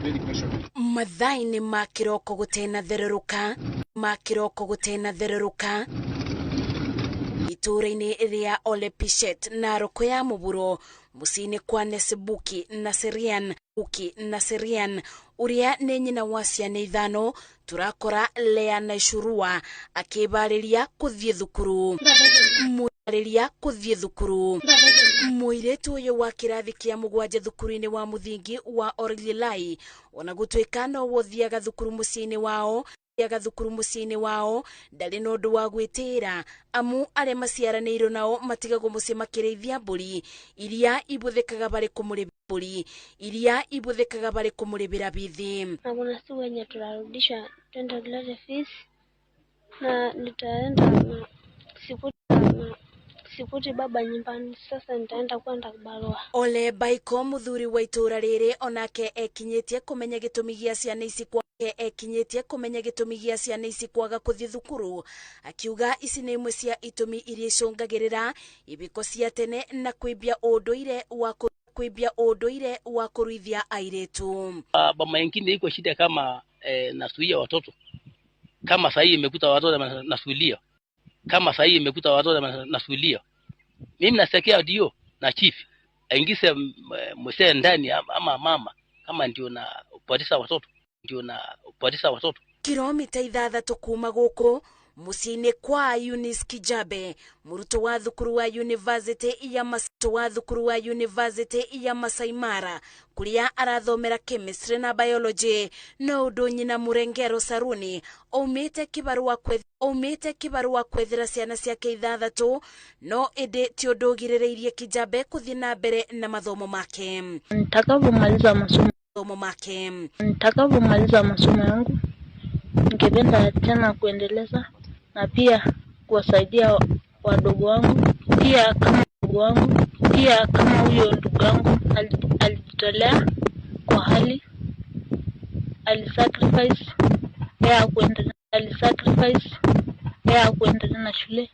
Mathaa-inĩ ma kĩroko gũtenathererũka, ma kĩroko gũtenathererũka, itũũra-inĩ rĩa Olepishet, Narok ya mũburo, mũciĩ-inĩ kwa Nesibuki Naserian, Buki Naserian, ũrĩa nĩ nyina wa ciana ithano, tũrakora Lea Naishurua akĩbarĩria kũthiĩ thukuru. Arĩria kũthiĩ thukuru. Mũirĩtu ũyũ wa kĩrathi kĩa mũgwanja thukuru-inĩ wa mũthingi wa Orlilai, ona gũtuĩka no wothiaga thukuru mũciĩ-inĩ wao, thiaga thukuru mũciĩ-inĩ wao, ndarĩ na ũndũ wa gwĩtĩĩra, amu arĩa maciaranĩirwo nao matigagwo mũciĩ makĩrĩithia mbũri iria ibũthĩkaga barĩ kũmũrĩbĩra mbũri iria ibũthĩkaga barĩ kũmũrĩbĩra bithi. Na kuna siku yenye tunarudisha twende tulete fees na nitaenda na sikuti, na sikuti baba nyumbani, sasa nitaenda kwenda barua. Ole Baiko, mũthuri wa itũũra rĩrĩ, onake ekinyĩtie kũmenya gĩtũmi gĩa ciana ici kwa ekinyĩtie kũmenya gĩtũmi gĩa ciana ici kwaga kũthiĩ thukuru, akiuga ici nĩ imwe cia itũmi iria icũngagĩrĩra ibiko cia tene na kũimbia ũndũire wa kũimbia ũndũire wa kũruithia airĩtu. Boma ingine iko shida kama nasuia watoto kama sahii imekuta watoto nasuilia kama sahii imekuta watoto nasuilia. Mimi nasikia ndio na chief aingize mzee ndani ama mama kama ndio na potesa watoto, ndio na potesa watoto. Kilomita 6 kuma gũkũ mũciĩ-inĩ kwa Eunice Kijabe, mũrutwo wa thukuru wa University ya wa thukuru wa University ya Masai Mara, kũrĩa arathomera chemistry na biology, no ũndũ nyina Murengero Saruni aumĩte kĩbarũa aumĩte kĩbarũa kwethera ciana ciake 6, no ĩndĩ ti ũndũ ũgirĩrĩirie Kijabe kũthiĩ na mbere na mathomo make. Nitakapomaliza masomo mathomo make. Nitakapomaliza masomo yangu ningependa tena kuendeleza na pia kuwasaidia wadogo wangu, pia kama wadogo wangu, pia kama huyo ndugu yangu alijitolea kwa hali, alisacrifice ya kuendelea, alisacrifice ya kuendelea na shule,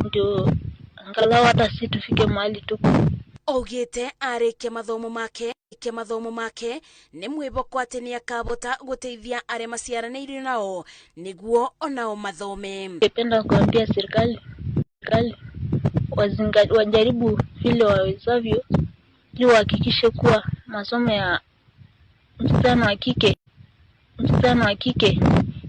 ndio angalau hata si tufike mahali tuko. Augĩte arĩkia mathomo make ke mathomo make nĩ mwĩhoko atĩ nĩ akabota gũteithia arĩa maciaranĩirio nao nĩguo onao mathome. Ningependa kuambia serikali wajaribu vile wawezavyo ili wahakikishe kuwa masomo ya msichana wa kike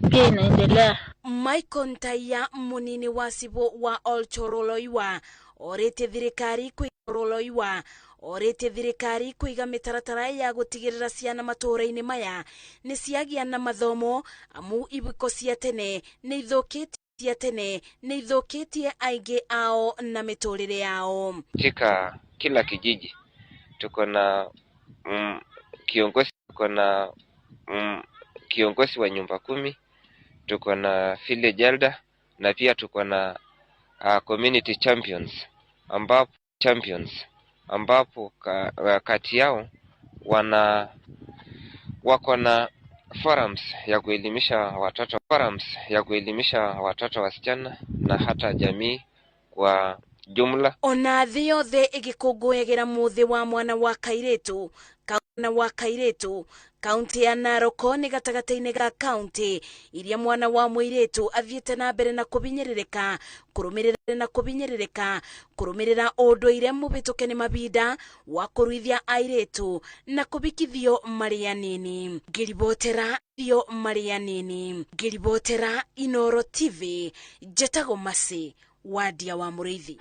pia inaendelea. Michael Ntaiya, munini wa cibũ wa Olchoroloiwa, orĩtie thirikari Roloiwa orĩtie thirikari kũiga mĩtaratara ya gũtigĩrĩra ciana matũũra-inĩ maya nĩ ciagĩa na mathomo, amu ibiko cia tene nĩ ithũkĩtie cia tene nĩ ithũkĩtie aingĩ ao na mĩtũrĩre yao. Katika kila kijiji tuko na kiongozi, tuko na kiongozi wa nyumba 10, tuko na village elder na pia tuko na community champions, ambapo champions ambapo kati yao wako na forums ya kuelimisha watoto, forums ya kuelimisha watoto wasichana na hata jamii kwa jumla. Ona thĩ yothe ĩgĩkũngũyagĩra mũthĩ wa mwana wa kairĩtu, na wa kairĩtu, kaunti ya Narok nĩ gatagatĩ-inĩ ga kaunti iria mwana wa mũirĩtu athiĩte na mbere na kũbinyĩrĩrĩka, kũrũmĩrĩra na kũbinyĩrĩrĩka, kũrũmĩrĩra ũndũire mũhĩtũke nĩ mabinda wa kũruithia airĩtu na kũbikithio marĩ anini. Ngĩribotera io marĩ anini. Ngĩribotera Inooro TV, njetagwo Mercy Wadia wa Mũrĩithi.